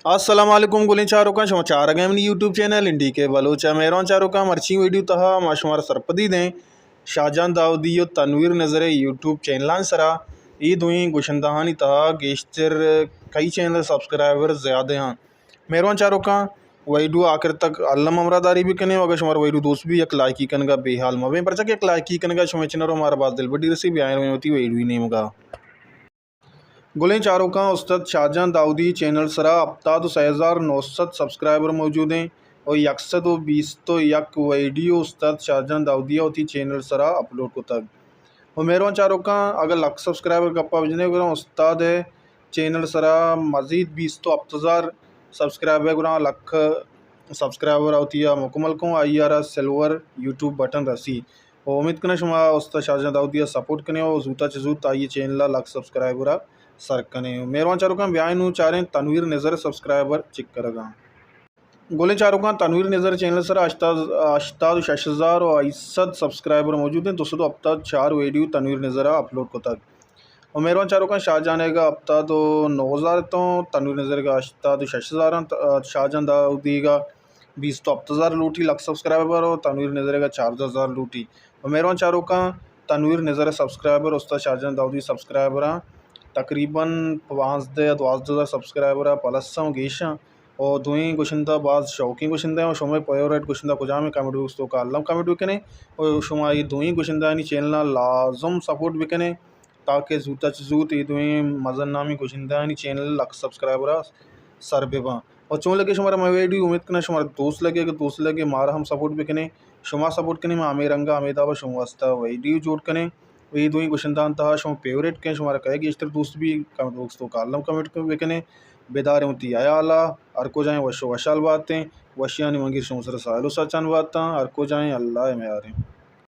السلام علیکم گلیں چاروکاں، شما چارگ ءَ منی یوٹیوب چینل این ڈی کے بلوچ ءَ۔ مہروان چاروکاں، مرچی ویڈیو تہا ما شمارا سرپدی دیں شاہجان داؤدی و تنویر نظر ءِ یوٹیوب چینلانی سرا۔ اے دوئیں گشندہانی تہا گیشتر کئی چینل سبسکرائبر زیادہ آں؟ مہروان چاروکاں، ویڈیو آخر تک الم ہمراہ داری بکنے و اگر شمارا ویڈیو دوست بی یک لائکی کنگا بے حال مبیں، پرچا کہ یک لائکی کنگا شمے چنر و مارا باز دلبڈی رسی۔ بیائیں رویں وتی ویڈیو نیمگا۔ گلیں چاروکاں، استاد شاہجان داؤدی چینل سرا ہپتاد و سئے ہزار نو سد سبسکرائبر موجود ایں و یک سد و بیست و یک ویڈیو استاد شاہجان داؤدی ءَ وتی چینل سرا اپلوڈ کتگ۔ و مہروان چاروکاں، اگر لکھ سبسکرائبر گپا بجنے گڑا استاد ءِ چینل سرا مزید بیست و ہپت ہزار سبسکرائبر گڑا لکھ سبسکرائبر وتی ءَ مکمل کن، آئی ءَ را سلور یوٹیوب بٹن رسی۔ و امید کناں شما استاد شاہجان داؤدی ءَ سپورٹ کنے و زوتا چہ زوت آئی چینل ءَ لکھ سبسکرائبر ءَ سر کنے۔ مہروان چاروکاں، بیائیں نوں چاریں تنویر نظر سبسکرائبر چک کرگاں۔ گلیں چاروکاں، تنویر نظر چینل سرا ہشتاد، ہشتاد و شش ہزار و ہشت سد سبسکرائبر موجود ایں۔ دو سد و ہپتاد چار ویڈیو تنویر نظر ءَ اپلوڈ کتگ۔ و مہروان چاروکاں، شاہجان ءِ گا ہپتاد و نو ہزار اتوں، تنویر نظر ءِ گا ہشتاد و شش ہزار انت، شاہجان داؤدی ءِ گا بیست و ہپت ہزار لوٹی لکھ سبسکرائبر و تنویر نظر ءِ گا چاردہ ہزار لوٹی۔ و مہروان چاروکاں، تنویر نظر ءِ سبسکرائبر استاد شاہجان داؤدی سبسکرائبراں تقریباً پانزدہ یا دوازدہ ہزار سبسکرائبر ءَ پلس اوں گیش اں۔ و دوئیں گشندہ باز شوقیں گشندہ ایں و شمئے فیورٹ گشندہ کجام ایں کمنٹ باکس توکا الم کمنٹ بکنے و شما اے دوئیں گشندہانی چینلاں لازم سپورٹ بکنے تاکہ زوتا چہ زوت اے دوئیں مزن نامیں گشندہانی چینل لکھ سبسکرائبر ءَ سر بباں۔ و چون لگے شمارا مئے ویڈیو؟ امید کناں شمارا دوست لگے، اگر دوست لگے مارا ہم سپورٹ بکنے، شما سپورٹ کنے، ما ہمے رنگا ہمے دابا شما واسطہ ویڈیو جوڑ کنیں۔ اے دوئیں گشندہان تہا شما فیورٹ کئے، شمارا کئے گیشتر دوست بی، کمنٹ باکس توکا الم کمنٹ بکنے۔ بداریں وتی حیالا، ہر کجائیں وش و وشحال باتیں، وشیانی منگیر شما سر ساحل و سچان باتاں، ہر کجائیں اللہ ءِ میاریں۔